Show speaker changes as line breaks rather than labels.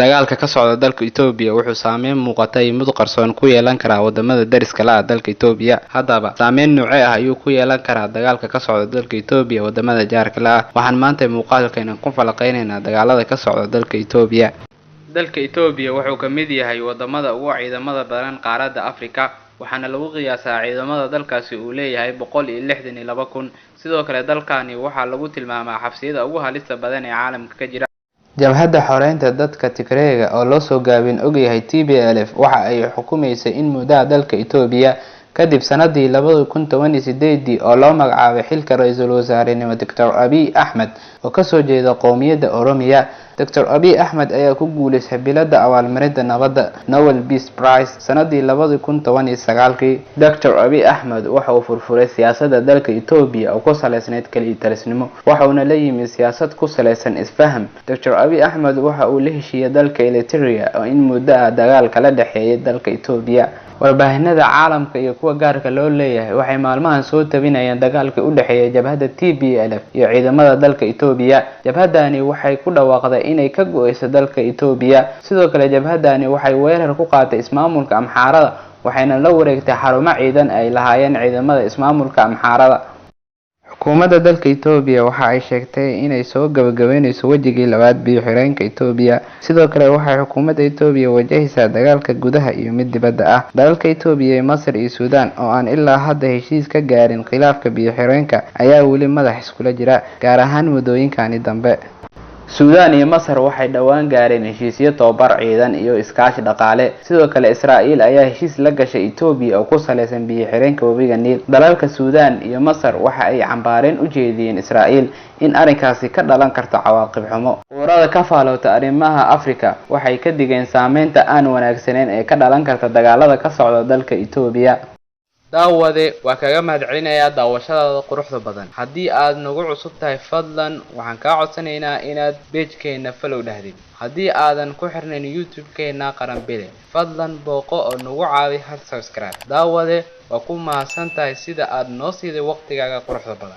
Dagaalka ka socda dalka Itoobiya wuxuu saameyn muuqata iyo mid qarsoon ku yeelan karaa wadamada dariska la ah dalka Itoobiya. Haddaba, saameyn noocee ah ayuu ku yeelan karaa dagaalka ka socda dalka Itoobiya wadamada jaarka la ah? Waxaan maanta muuqaalkeena ku falanqeyneynaa dagaalada ka socda dalka Itoobiya. Dalka Itoobiya wuxuu ka mid yahay wadamada ugu ciidamada badan qaaradda Afrika, waxaana lagu qiyaasaa ciidamada dalkaasi uu leeyahay 162,000. Sidoo kale dalkani waxaa lagu tilmaamaa xabsiyada ugu halista badan ee caalamka ka jira. Jabhadda Xoreynta Dadka Tigreega oo loo soo gaabin ogyahay TPLF waxa ay xukumaysay in muddo ah dalka Itoobiya kadib sanadii 2018 oo loo magacaabay xilka ra-iisul wasaarenimo Dr. Abiy Ahmed oo kasoo jeeda qowmiyadda Oromiya. Dr. Abiy Ahmed ayaa ku guuleystay bilada abaalmarinta nabadda Nobel Peace Prize sanadii 2019. Dr. Abiy Ahmed waxa uu furfuray siyaasadda dalka Itoobiya oo ku saleysneyd kaliya-talisnimo, waxa uuna la yimid siyaasad ku saleysan isfaham. Dr. Abiy Ahmed waxa uu la heshiiyey dalka Eritrea oo in muddo ah dagaal kala dhexeeyay dalka Itoobiya. Warbaahinada caalamka iyo kuwa gaarka loo leeyahay waxay maalmahan soo tabinayaan dagaalkii u dhexeeya jabhadda TPLF iyo ciidamada dalka Itoobiya. Jabhaddani waxay ku dhawaaqday inay ka go'eyso dalka Itoobiya. Sidoo kale jabhaddani waxay weerar ku qaaday ismaamulka Amxaarada, waxayna la wareegtay xarumo ciidan ay lahaayeen ciidamada ismaamulka Amxaarada. Xukuumadda dalka Itoobiya waxa ay sheegtay inay soo gabagabeyneyso wejigii labaad biyo-xireenka Itoobiya. Sidoo kale waxay xukuumadda Itoobiya wajahaysaa dagaalka gudaha iyo mid dibadda ah. Dalalka Itoobiya, Masar iyo Suudaan oo aan ilaa hadda heshiis ka gaarin khilaafka biyo-xireenka ayaa weli madax iskula jira, gaar ahaan muddooyinkani dambe. Suudaan iyo Masar waxay dhowaan gaareen heshiisyo tababar ciidan iyo iskaashi dhaqaale. Sidoo kale Israa'iil ayaa heshiis la gashay Itoobiya oo ku saleysan biyo-xireenka webiga Niil. Dalalka Suudaan iyo Masar waxa ay cambaareen u jeediyeen Israa'iil in arrinkaasi ka dhalan karto cawaaqib xumo. Ururada ka faallota arrimaha Afrika waxay ka digeen saameynta aan wanaagsanayn ee ka dhalan karta dagaalada ka socda dalka Itoobiya. Daawade, waa kaga mahadcelinayaa daawashadaada quruxda badan. Haddii aad nagu cusub tahay, fadlan waxaan kaa codsanaynaa inaad page-keena follow dhahdid. Haddii aadan ku xirnayn YouTube-keena Qaranbile, fadlan booqo oo nagu caawi hal subscribe. Daawade, waa ku mahadsan tahay sida aad noo siiday waqtigaaga quruxda badan.